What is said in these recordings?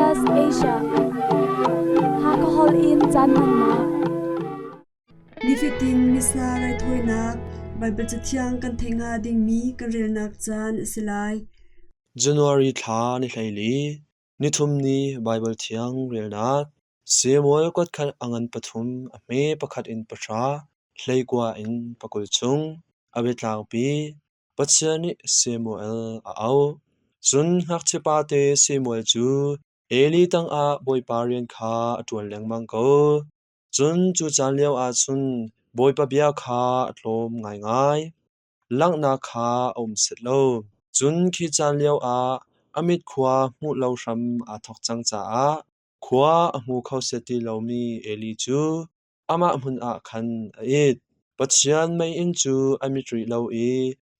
SBS Asia. Hakha holh in caan hmannak. Nifatin Missa raithawinak Baibal Cathiang kan theih hnga dingmi kan relnak caan a si lai. January thla ni 14, nithum ni Baibal Thiang relnak Samuel kuatkhat a ngan pathum a hme pakhat in pahra, hleikua in pakul chung, a biatlangpi Pathian nih Samuel a auh. Cun ngakchiapate Samuel cu Eli tangah Bawipa rian kha a ṭuan lengmang ko. Cun cu caan lioah cun Bawipa bia kha a tlawm ngaingai. Langhnak kha a um set lo. Cun khi caan lioah a mit khua hmuh lo hram aa thawk cang caah khua a hmu kho set ti lomi Eli cu amah hmun ah khan a it. Pathian meiinn cu a mit rih lo i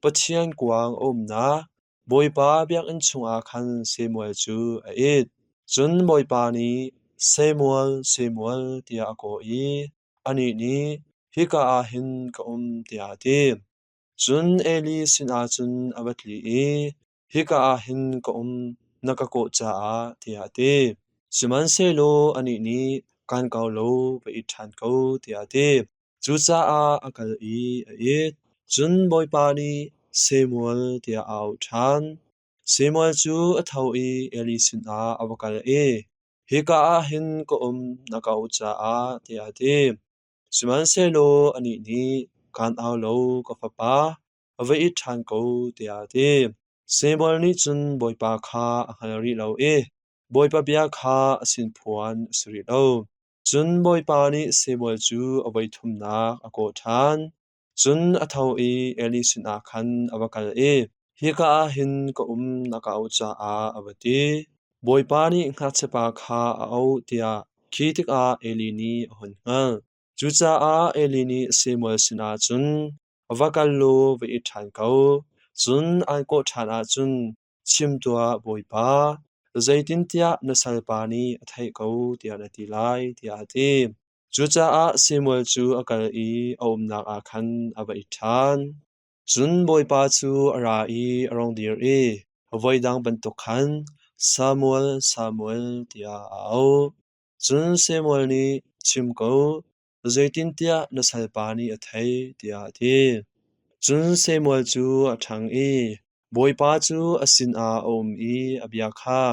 Pathian kuang a umnak Bawipa biakinn chungah khan Samuel cu a it. Cun Bawipa nih, Samuel, Samuel, tiah a kawh i anih nih, Hika ah hin ka um, tiah a ti. Cun Eli sinah cun a va tli i, Hika ah hin ka um, na ka kawh caah, tiah a ti. Sihmanhsehlaw anih nih, Kaan ko law, va it ṭhan ko, tiah a ti. Cucaah a kal i a it. Cun Bawipa nih, Samuel, tiah a auh ṭhan. Samuel cu a tho i Eli sinah a va kal i, Hika ah hin ka um, na ka auh caah, tiah a ti. Sihmanhsehlaw anih nih, Kaan au lo, ka fapa, va it ṭhan ko, tiah a ti. Samuel nih cun Bawipa kha a hngal rih lo i Bawipa bia kha a sin phuan a si rih lo. Cun Bawipa nih Samuel cu a voi thumnak a kawh ṭhan. Cun a tho i Eli sinah khan a va kal i, Hika ah hin ka um na ka auh caah a va ti. Bawipa nih ngakchiapa kha a auh tiah khi tikah Eli nih a hun hngalh. Cucaah Eli nih Samuel sinah cun, Va kal law va it ṭhan ko, cun aan kawh ṭhan ahcun chim tuah Bawipa, zeitintiah na salpa nih a theih ko tiah na ti lai, tiah a ti. Cucaah Samuel cu a kal i a umnak ah khan a va it ṭhan. Cun Bawipa cu a ra i a rung dir i voidang bantuk khan, Samuel, Samuel, tiah a auh. Cun Samuel nih, Chim ko, zeitintiah na salpa nih a theih, tiah a ti. Cun Samuel cu a ṭhang i Bawipa cu a sinah a um i a bia kha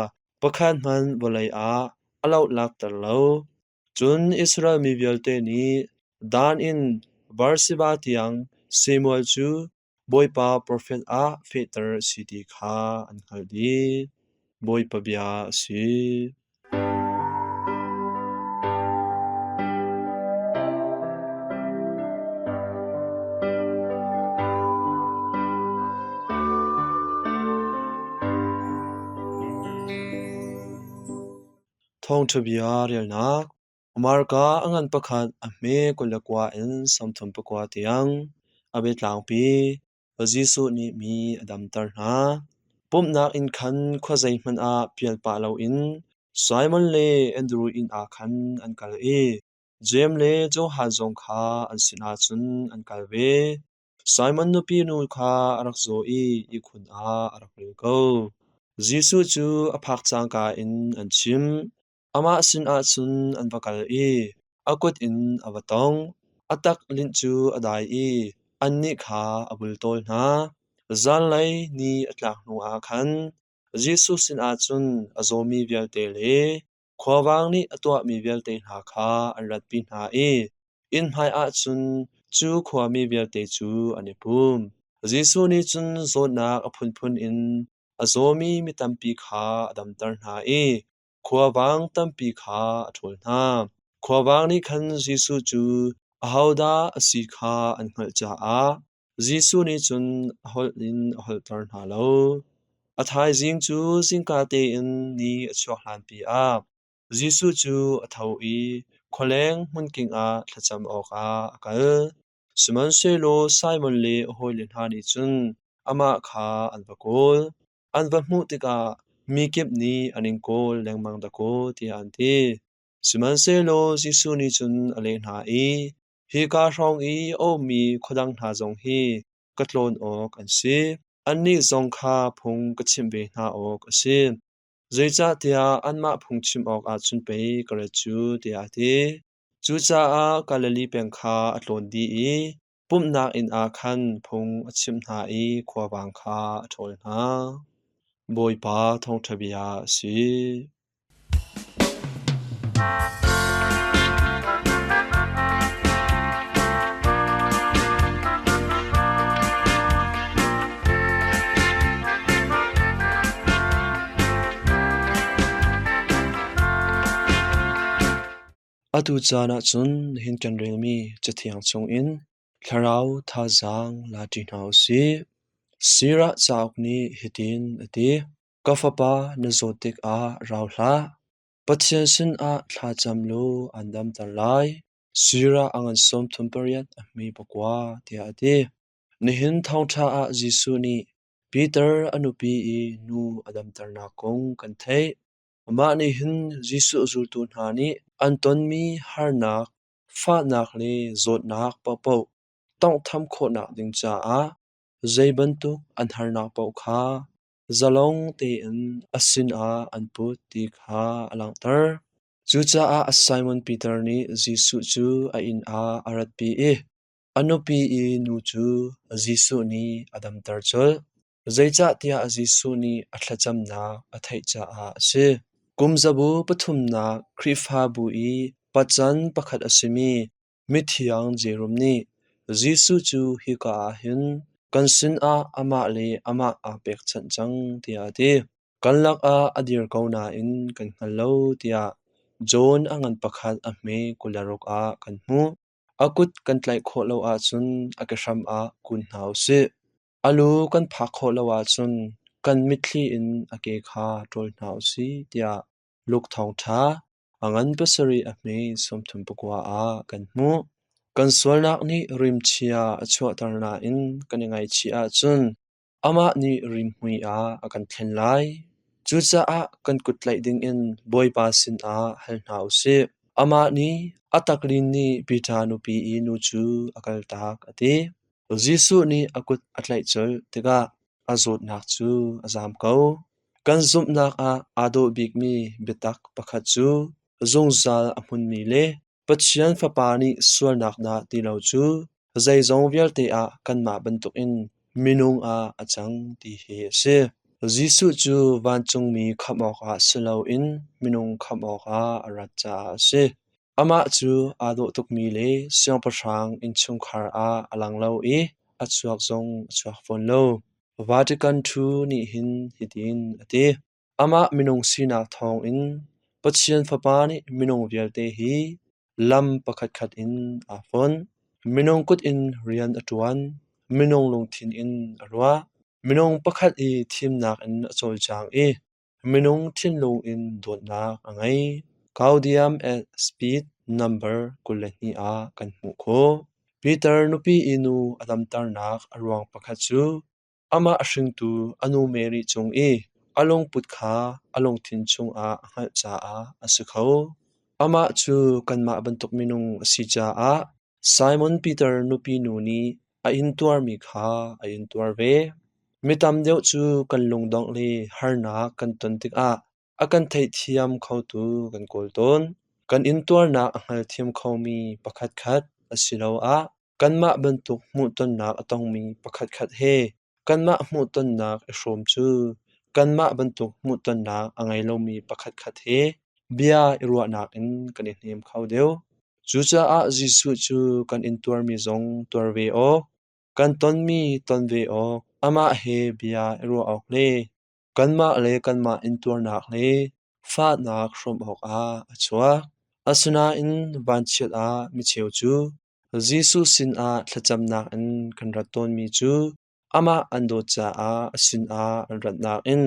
pakhat hmanh vawlei ah a lohlakter lo. Cun Israel mi vialte nih Dan in Beersheba tiang Samuel cu Bawipa profet ah fehter a si ti kha an hngalh dih. Bawipa bia a si. Thawngṭha bia relnak Marka a ngan pakhat a hme 29 in 39 tiang a biatlangpi Jesuh nih mi a damter hna. Pumhnak inn khan khuazei hmanh ah pial pah loin Simon le Andru inn ah khan an kal i Jeim le Johan zong kha an sinah cun an kal ve. Simon nupi nu kha a rak zaw i ihkhun ah a rak ril ko. Jesuh cu a phak cangka in an chimh. Amah sinah cun an va kal i a kut in a va tongh. A tak linh cu a dai i annih kha a bultawl hna. Zanlei ni a tlak hnuah khan Jesuh sinah cun a zawmi vialte le khuavang nih a tuahmi vialte hna kha an ratpi hna i inn hmaiah cun cu khuami vialte cu an i pum. Jesuh nih cun zawtnak a phunphun in a zawmi mi tampi kha a damter hna i khuavang tampi kha a ṭhawl hna. Khuavang nih khan Jesuh cu ahodah a si kha an hngalh caah Jesuh nih cun a holh in a holhter hna lo. A thaizing cu zingka tein ni a chuak hlanpi ah Jesuh cu a tho i khualeng hmunking ah thlacam awkah a kal. Sihmanhsehlaw Simon le a hawile hna nih cun amah kha an va kawl. An va hmuh tikah mi kip nih an in kawl lengmang dakaw tiah an ti. Sihmanhsehlaw Jesuh nih cun a leh hna i, Hika hrawng i a ummi khuadang hna zong hi ka tlawn awk an si. Annih zong kha phung ka chimh ve hna awk a si. Zeicahtiah anmah phungchim awkah cun pei ka rat cu, tiah a ti. Cucaah Galilee peng kha a tlawn dih i pumhnak inn ah khan phung a chimh hna i khuavang kha a ṭhawl hna. Bawipa thawngṭha bia a si. Atu caan ahcun nihin kan relmi Cathiang chungin thlarau thazaang la ṭi hna u sih. Sirah cauk nih hitin a ti: Ka fapa, na zawt tikah rau hlah. Pathian sinah thlacam law aan damter lai. Sirah a ngan 38 a hme pakua tiah a ti. Nihin thawngṭha ah Jesuh nih Peter a nupi i nu a damternak kong kan theih. Mah nih hin Jesuh zultu hna nih an tonmi harnak, fahnak le zawtnak paohpaoh tawnghtham khawhnak ding caah zei bantuk an harnak paoh kha zalong tein a sinah an put ti kha a langhter. Cucaah Simon Peter nih Jesuh cu a inn ah a ratpi i a nupi i nu cu Jesuh nih a damter colh. Zeicahtiah Jesuh nih a thlacamnak a theih caah a si. Kumzabu pathumnak Khrihfabu i pacan pakhat a simi Mithiang Jerom nih Jesuh cu hika ah hin kan sinah amah le amah aa pekchanh cang tiah a ti. Kan lakah a dir ko nain kan hngal lo tiah John a ngan pakhat a hme 26 ah kan hmuh. A kut kan tlaih khawh lo ahcun a kehram ah kun hna u sih. A lu kan phak khawh lo ahcun kan mitthli in a ke kha ṭawl hna u sih tiah Luke thawngṭha a ngan pasarih a hme 39 ah kan hmuh. Kan sualnak nih rimchia a chuahter nain kan i ngaihchih ahcun amah nih rimhmui ah a kan thlen lai. Cucaah kan kut tlaih dingin Bawipa sinah hal hna u sih. Amah nih a taklin nih Peter nupi i nu cu a kaltak a ti. Jesuh nih a kut a tlaih colh tikah a zawtnak cu a zaam ko. Kan zumhnak ah aa dawh bikmi biatak pakhat cu zungzal a hmunmi le Pathian Fapa nih sualnak dah ti lo cu zeizong vialte ah kanmah bantukin minung ah a cang ti hi a si. Jesuh cu vancungmi khamh awkah si loin minung khamh awkah a rat caah a si. Amah cu aa dawh tukmi le siangpahrang innchungkhar ah a lang lo i a chuak zong a chuak fawn lo. Vatican II nih hin hitin a ti: Amah minung sinak thawngin Pathian Fapa nih minung vialte hi lam pakhatkhat in aa fonh. Minung kut in rian a ṭuan, minung lungthin in a ruah, minung pakhat i thimnak in a cawlcang i Minung thinlung in dawtnak a ngei. Gaudium et Spes number 22 ah kan hmuh khawh. Peter nupi i nu a damternak a ruang pakhat cu amah a hringtu a nu Mary cung i a lungput kha a lungthin chungah a hngalh caah a si kho. Amah cu kanmah bantuk minung a si caah Simon Peter nupi nu nih a intuarmi kha a intuar ve. Mi tam deuh cu kan lungdongh le harnak kan ton tikah a kan theihthiam khotu kan kawl tawn. Kan intuarnak a hngalthiam khomi pakhatkhat asiloah kanmah bantuk hmuhtonnak a tongmi pakhatkhat he kanmah hmuhtonnak i hrawm cu kanmah bantuk hmuhtonnak a ngei lomi pakhatkhat he bia i ruahnak in kan i hnem kho deuh. Cucaah Jesuh cu kan intuarmi zong tuar ve awk, kan tonmi ton ve awk, amah he bia i ruah awk le kanmah le kanmah intuarnak le fahnak hrawm awkah a chuak. Asinain vanchiat ah micheu cu Jesuh sinah thlacamnak in kan rat tawnmi cu amah an dawt caah a sinah an ratnak in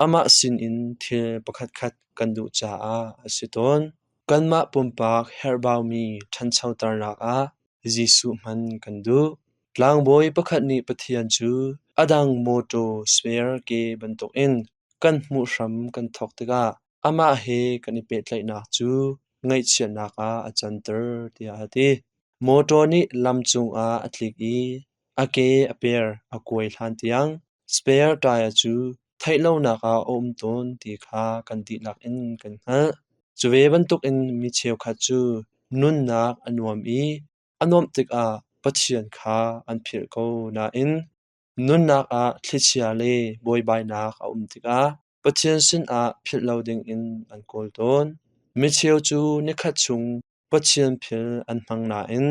amah sinin thil pakhatkhat kan duh caah a si tawn. Kanmah pumpak herhbaumi ṭhanchoternak ah Jesuh hman kan duh. Tlangbawi pakhat nih Pathian cu a dang mawṭaw spare ke bantukin kan hmuh hram kan thawk tikah amah he kan i pehtlaihnak cu ngaihchiatnak ah a canter tiah a ti. Mawṭaw nih lam cungah a tlik i a ke a per a kuai hlan tiang spare tire cu theih lonak ah a um tawn ti kha kan dihlak in kan hngalh. Cu ve bantukin mi cheukhat cu nunnak a nuam i a nuamh tikah Pathian kha an philh ko nain nunnak ah thlichia le buaibainak a um tikah Pathian sinah philh lo dingin an kawl tawn. Micheu cu nikhat chung Pathian philh an hmang nain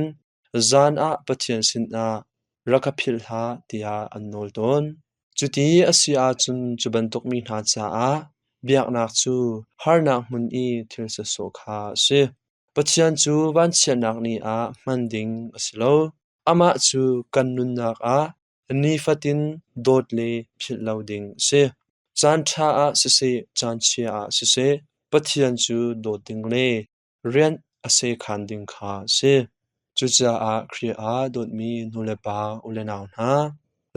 zan ah Pathian sinah rak ka philh hlah tiah an nawl tawn. Cuti a si ahcun cu bantuk mi hna caah biaknak cu harnak hmun i thil sawsawh kha a si. Pathian cu vanchiatnak ni ah hman ding a si lo. Amah cu kan nunnak ah nifatin dawt le philh lo ding a si. Caan ṭha ah siseh, caan chia ah siseh, Pathian cu dawt ding le rian a sekhan ding kha a si. Cucaah Khrih ah dawtmi nulepa ulenau hna,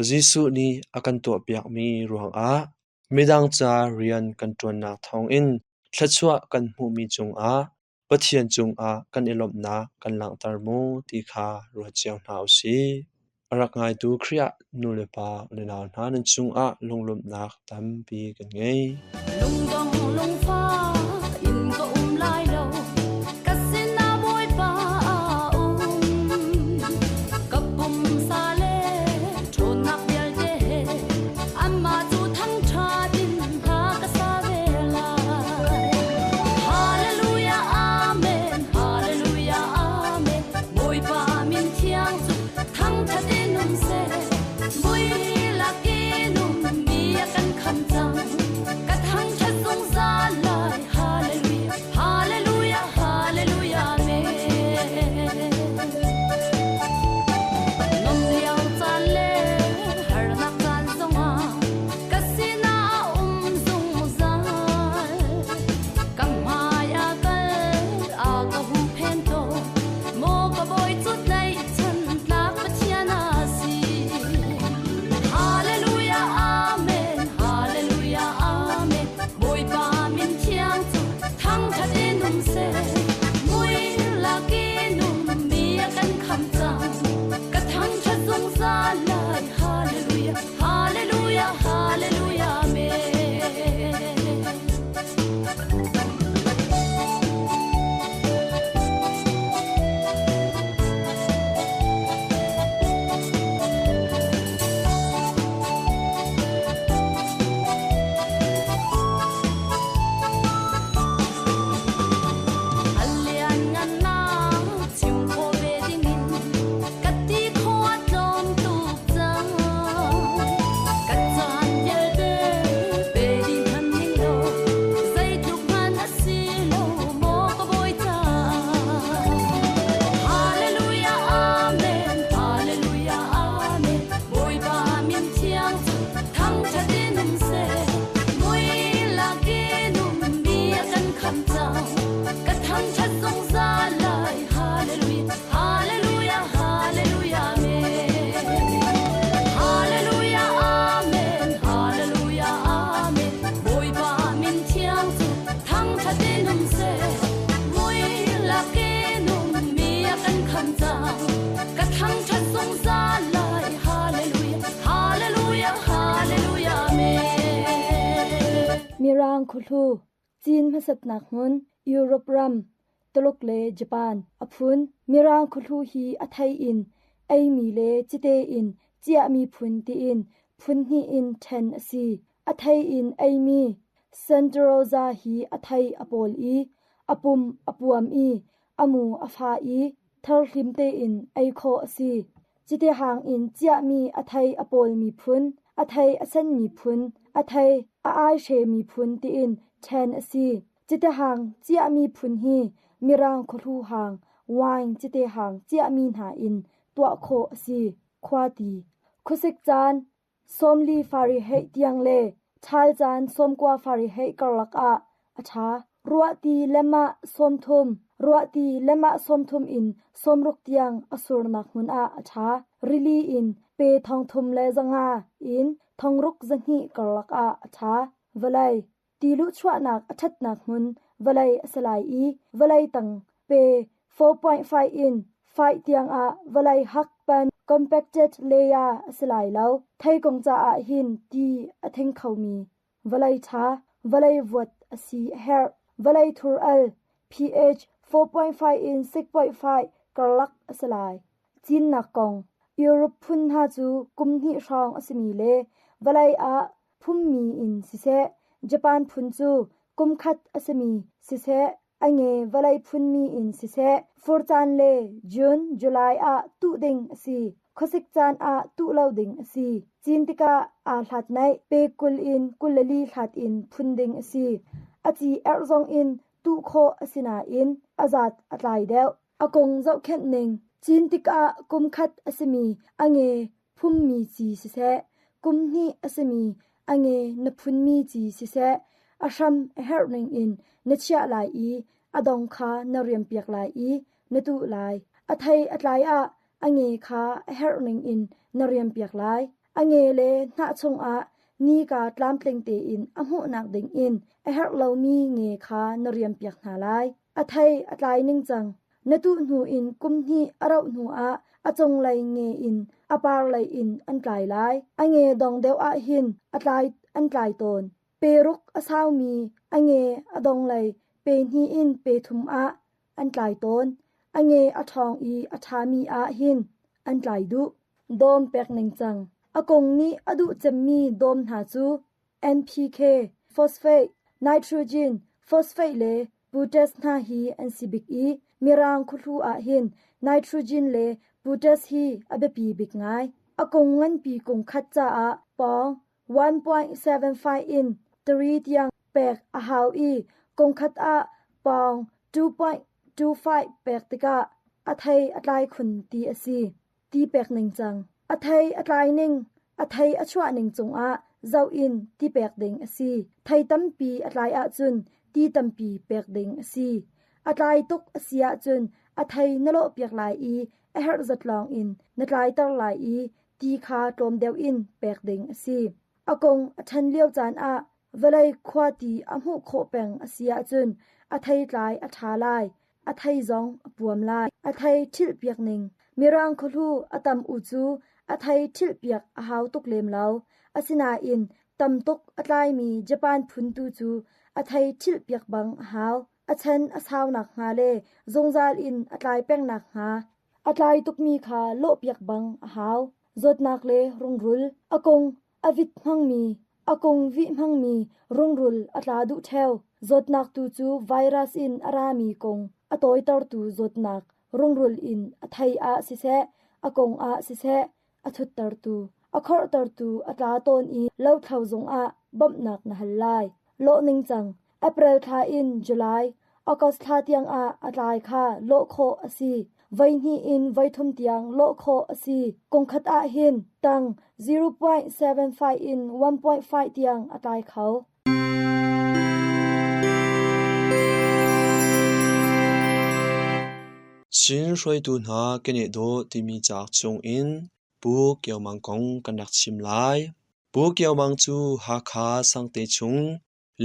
Jesuh nih a kan tuahpiakmi ruangah midang ca rian kan ṭuannak thawngin thluachuah kan hmuhmi cungah Pathian cungah kan i lawmhnak kan langhter maw ti kha ruat cio hna u sih. A rak ngaitu Khrih ah nulepa ulenau hna nan cungah lunglawmhnak tampi kan ngei. Lungdong lungfak in ka um lai lo, ka sinah Bawipa a um. Ka pumsa le ṭhawnnak vialte he, amah cu thangṭhat in hla ka sa ve lai. Hallelujah, Amen, Hallelujah, Amen. Bawipa min thiang cu thangṭhat in um seh. Mui lak in ummi a kan khamh cang. Ka thangṭhat zungzal lai. Hallelujah, Hallelujah, Hallelujah, Amen. Nom lio caan le harnak caan zongah ka sinah a um zungzal. Ka hmai a kal, a ka huhphen tawn. Maw ka bawi cu tlaihchan tlak Pathian a si. Hallelujah, Amen. Hallelujah, Amen. Bawipa min thiang cu thangṭhat in um seh. Mui lak in ummi a kan khamh cang. Ka thangṭhat zungzal lai. Hallelujah, Hallelujah, Hallelujah, Amen. A lianngannak chim khawh ve dingin ka ti khawh a tlawm tuk cang. Ka caan vialte pe dih hmanh ning law zeitluk hmanh a si lo maw ka bawi caah. Hallelujah, Amen. Hallelujah, Amen. Bawipa min thiang cu thangṭhat in um seh. Mui lak in ummi a kan khamh cang. Ka thangṭhat zungzal lai. Hallelujah, Hallelujah, Hallelujah, Amen. Hallelujah, Amen. Hallelujah, Amen. Bawipa min thiang cu thangṭhat in um seh. Mui lak in ummi a kan khamh cang. Ka thangṭhat zungzal lai. Hallelujah, Hallelujah, Hallelujah, Amen. Mirang khuhlu, cin hmasatnak hmun, Europe ram, Tuluk le Japan a phun. Mirang khuhlu hi a thei in eimi le cite in ciahmi phun tiin phun hnih in ṭhen a si. A thei in eimi Santa Rosa hi a thei a pawl i a pum a puam i a mu a fa i tharhlim tein ei khawh a si. Cite hang in ciahmi a thei a pawlmi phun, a thei a senmi phun, a thei a aihremi phun tiin ṭhen a si. Cite hang ciahmi phun hi Mirang khuahlu hang, wine cite hang ciahmi hna in tuah khawh a si. Khuati. Khuasik caan 40 Fahrenheit tiang le ṭhal caan 90 Fahrenheit karlak ah a ṭha. Ruahti lemah 30, ruahti lemah 30 in 60 tiang a surnak hmun ah a ṭha. Rili in pe 3,500 in 6,200 karlak ah a ṭha. Vawlei Ti luhchuahnak a ṭhatnak hmun vawlei a si lai i vawlei tang pe 4.5 in 5 tiangah vawlei hak pan compacted layer a si lai lo. Theikung caah hin ti a thing khomi. Vawlei ṭha, vawlei vuat a si a herh. Vawlei thur al, pH 4.5 in 6.5 karlak a si lai. Cinnak kong Europe phun hna cu kum hnih hrawng a simi le vawlei ah phummi in siseh, Japan phun cu kum khat a simi siseh, a nge vawlei phunmi in siseh, fur caan le June, July ah tuh ding a si. Khuasik caan ah tuh lo ding a si. Cin tikah aa hlat naih pe 20 in 24 hlat in phun ding a si. A ci erh zong in tuh khawh a si nain a zat a tlai deuh. A kung zohkhenh ning cin tikah kum khat a simi a nge phummi ci siseh, kum hnih a simi a nge na phunmi ci siseh, a hram a herh ningin na chiah lai i a dong kha na riampiak lai i na tuh lai. A thei a tlai ah a nge kha a herh ningin na riampiak lai. A nge le hnah chungah nika tlamtling tein a hmuhnak dingin a herh lomi nge kha na riampiak hna lai. A thei a tlai ningcang na tuh hnu in kum hnih a rauh hnuah a cunglei nge in a parlei in an tlai lai. A nge dong deuh ah hin a tlai an tlai tawn. Pe ruk a saumi a nge a donglei pe hnih in pe thum ah an tlai tawn. A nge a ṭhawng i a ṭhami ah hin an tlai duh. Dawm pek ningcang A kung nih a duh cemmi dawm hna cu NPK, phosphate, nitrogen, phosphate le potash hna hi an si bik i Mirang khuahlu ah hin nitrogen le potash hi a biapi bik ngai. A kung nganpi kung khat caah pawng 1.75 in 3 tiang pek a hau i kung khat ah pawng 2.25 pek tikah a thei a tlai khun ti a si. Ti pek ningcang A thei a tlai ning, a thei a chuah ning cungah zoh in ti pek ding a si. Thei tampi a tlai ahcun ti tampi pek ding a si. A tlai tuk a si ahcun a thei na lawhpiak lai i a herh zat lawng in na tlaiter lai i ti kha tlawm deuh in pek ding a si. A kung a ṭhan lio caan ah vawlei khua ti a hmuh khawh peng a si ahcun a theitlai a ṭha lai, a thei zong a puam lai. A thei ṭhilhpiak ning Mirang khuahlu a tam u cu a thei ṭhilhpiak a hau tuk lem lo. Asinain tam tuk a tlaimi Japan phun tu cu a thei ṭhilhpiak bang a hau. A chan a sau nakhnga le zungzal in a tlai peng nakhnga a tlai tukmi kha lawhpiak bang a hau. Zawtnak le rungrul a kung a vit hmangmi, a kung vih hmangmi rungrul a tla duh ṭheo. Zawtnak tu cu virus in a rami kung a tawitertu zawtnak rungrul in a thei ah siseh, a kung ah siseh a thuttertu, a khorhtertu a tla tawn i lothlo zungah bawmhnak na hal lai. Lawh ningcang April thla in July, August thla tiangah a tlai kha lawh khawh a si. Voihnih in voithum tiang lawh khawh a si. Kum khat ah hin tang 0.75 in 1.5 tiang a tlai kho. Chin hruaitu hna keneh dawh timi cauk chungin Pu Kio Mang kong kan rak chim lai. Pu Kio Mang cu Hakha Sangte chung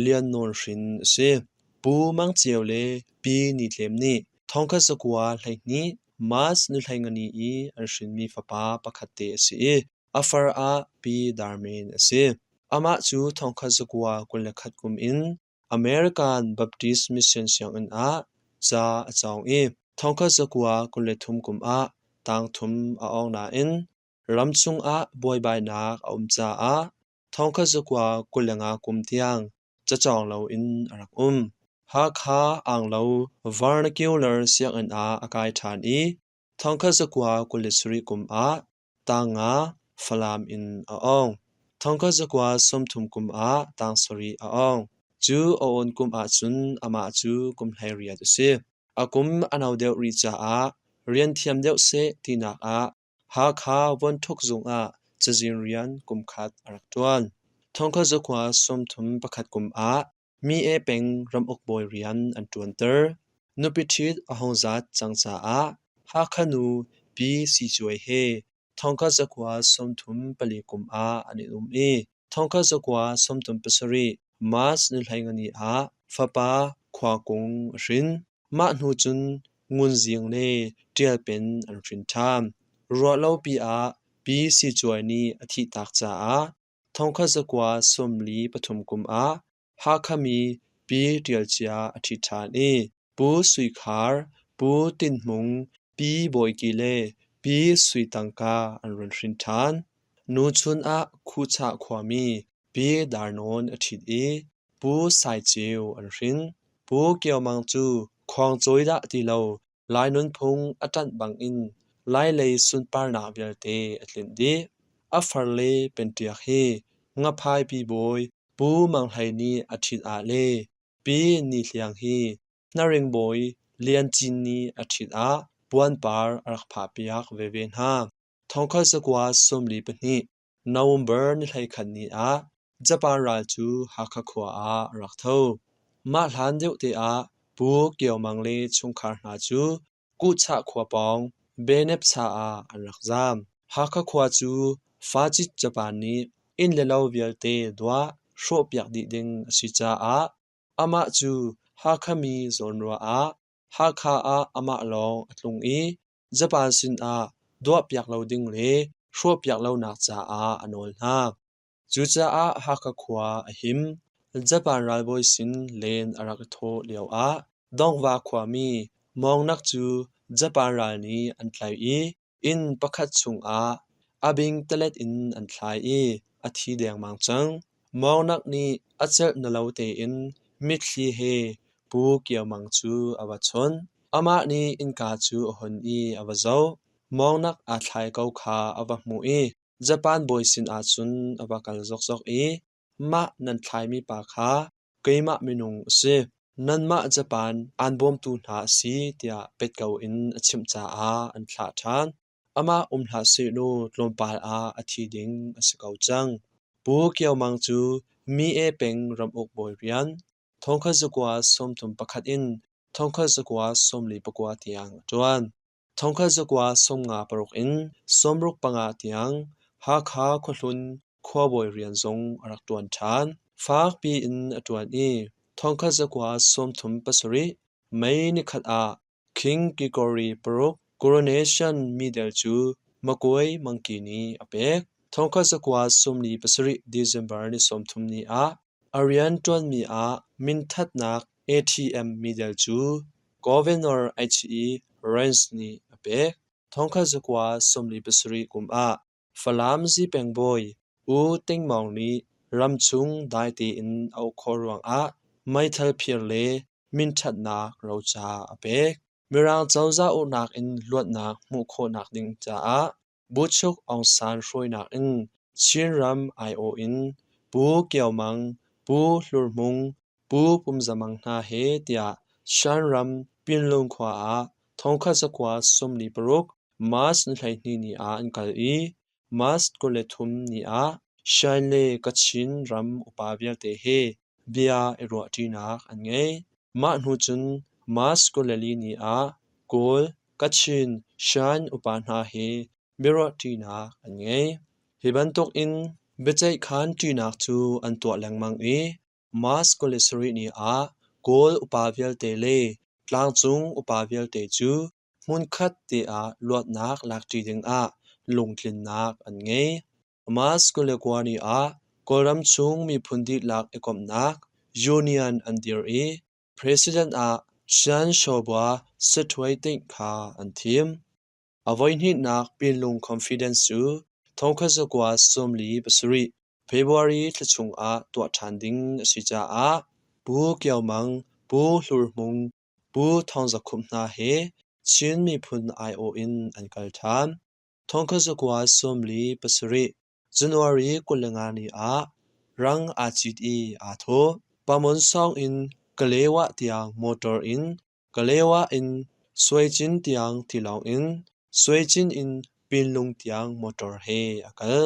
Lian Nawn hrin a si. Pu Mang Ceu le Pi Ni Tlem nih thongkhat zakua 12 March ni 14 i an hrinmi fapa pakhat te a si i a far ah Pi Dar Men a si. Amah cu thongkhat zakua 21 kum in American Baptist Mission sianginn ah ca a cawng i thongkhat zakua 23 kum ah tangthum a awng nain ramchung ah buaibainak a um caah thongkhat zakua 25 kum tiang cacawng loin a rak um. Hakha Anglo Vernacular sianginn ah a kai ṭhan i thongkhat zakua 27 kum ah tang nga Falam in a awng. Thongkhat zakua 30 kum ah tang sarih a awng. Cu a awn kum ahcun amah cu kum 18 a si. A kum a no deuh rih caah rian thiam deuh seh tinak ah Hakha Vuanthok zung ah cazin rian kum khat a rak ṭuan. Thongkhat zakua 31 kum ah Mi-e peng ramuk bawi rian an ṭuanter. Nupi ṭhit a hung zat cang caah Hakha nu Pi Si Cuai he thongkhat zakua 34 kum ah an i um i thongkhat zakua 37 March ni 14 ah fapa Khua Kung a hrin. Mah hnu cun Ngun Zing le Ṭial Pen an hrin ṭhan. Ruahlopi ah Pi Si Cuai nih a thihtak caah 1943 kum ah Hakhami Pi Ṭial Cia a ṭhit ṭhan i Pu Sui Khar, Pu Tin Hmung, Pi Bawi Ki le Pi Sui Tangka an run hrin ṭhan. Nuchun ah Khuchah khuami Pi Dar Nawn a ṭhit i Pu Sai Ceu an hrin. Pu Kio Mang cu khuangcawi dah ti lo Lai nunphung a ṭanh bangin Lailei sunparnak vialte a tlinh dih. A farle Penṭiak hi Ngaphaipi bawi Pu Mang Hlei nih a ṭhit ah le Pi Ni Hliang hi Hnaring bawi Lian Cin nih a ṭhit ah puanpar a rak phahpiak veve hna. 1942 November ni 11 ni ah Japan ral cu Hakha khua ah a rak tho. Mah hlan deuh te ah Pu Kio Mang le chungkhar hna cu Kuhchah khua pawng Benepcha ah an rak zaam. Hakha khua cu Facit Japan nih inn le lo vialte duah hrawhpiak dih ding a si caah amah cu Hakha mi zawnruah ah Hakha ah amah lawng a tlung i Japan sinah duahpiak lo ding le hrawhpiak lonak caah a nawl hna. Cucaah Hakha khua a him. Japan ralbawi sin len a rak i thawh lioah Dongva khuami Mawngnak cu Japan ral nih an tlaih i inn pakhat chungah a bingtalet in an thlai i a thi dengmang cang. Mawngnak nih a celh na lo tein mitthli he Pu Kio Mang cu a va chawnh. Amah nih innka cu a hun i a va zoh. Mawngnak aa thlai ko kha a va hmuh i Japan bawi sinah cun a va kal zokzok i mah nan thlaimi pa kha keimah minung a si, nanmah Japan aan bawmtu hna a si tiah pet ko in a chimh caah an thlah ṭhan. Amah um hlah sehlaw tlawmpal ah a thi ding a si ko cang. Pu Kio Mang cu Mi-e peng ramuk bawi rian 1931 in 1949 tiang a ṭuan. 1956 in 65 tiang Hakha khuahlun khuabawi rian zong a rak ṭuan ṭhan. Fakpi in a ṭuan i 1937 May nikhat ah King Gregory paruk coronation medal cu Makuai Mangki nih a pek. 1947 December ni 30 ni ah a rian ṭuanmi ah minthatnak ATM medal cu Governor H.E. Rance nih a pek. 1947 kum ah Falam Zipeng bawi U Ting Maung nih ramchung dai tein a uk khawh ruangah meithal phir le minṭhatnak roca a pek. Mirang cozah uknak in luatnak hmuh khawhnak ding caah Buchuk Aung San hruainak in Chinram aiawh in Pu Kio Mang, Pu Hlur Hmung, Pu Pum Za Mang hna he tiah Shanram Pinlung khua ah 1946 March ni 12 ni ah an kal i March 23 ni ah Shan le Kachin ram upa vialte he bia i ruahṭinak an ngei. Mah hnu cun March 24 ni ah Kawl, Kachin, Shan upa hna he biaruahṭinak an ngei. Hi bantukin biaceihkhan ṭinak cu an tuah lengmang i March 27 ni ah Kawl upa vialte le tlangcung upa vialte cu hmunkhat te ah luatnak lakṭi dingah lungtlinnak an ngei. March 29 ni ah Kawlram chung miphun dihlak i komhnak Union an dir i President ah Shan Shobua Sithuai Ting kha an thim. A voihnihnak Pinlung Confidence cu 1947 February thla chungah tuah ṭhan ding a si caah Pu Kio Mang, Pu Hlur Hmung, Pu Thawng Za Khumh hna he Chin miphun aiawh in an kal ṭhan. 1947 January 25 ni ah rang aa cit i aa thawh. Pamonsawng in Kalewah tiang motor in, Kalewah in Suaicin tiang tilawng in, Suaicin in Pinlung tiang motor he a kal.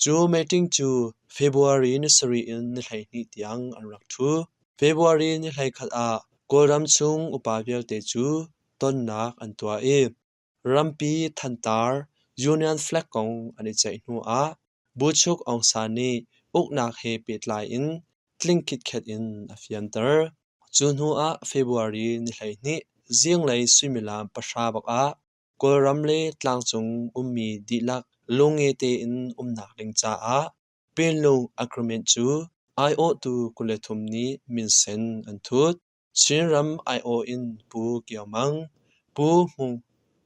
Cu meeting cu February ni sarih in ni 12 tiang an rak ṭhu. February ni 21 ah Kawlram chung upa vialte cu tonnak an tuah i Rampi thantar Union Flag kong an i ceih hnu ah Buchuk Aung San nih uknak he pehtlai in tling khitkhet in a fianter. Cu hnu ah February ni 12 zinglei suimilam pahra bak ah Kawlram le tlangcung ummi dihlak lungnge tein umnak ding caah Pinlung Agreement cu aiawhtu 23 nih minsen an thut. Chinram aiawh in Pu Kio Mang, Pu Hmung,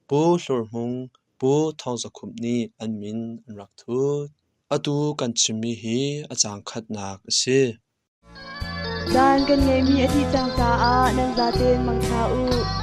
Pu Hlur Hmung, Pu Thawng Za Khumh nih an min an rak thut. Atu kan chimmi hi a caang khatnak a si. Caan kan ngeihmi a dih cang caah nan zaten mangṭha u.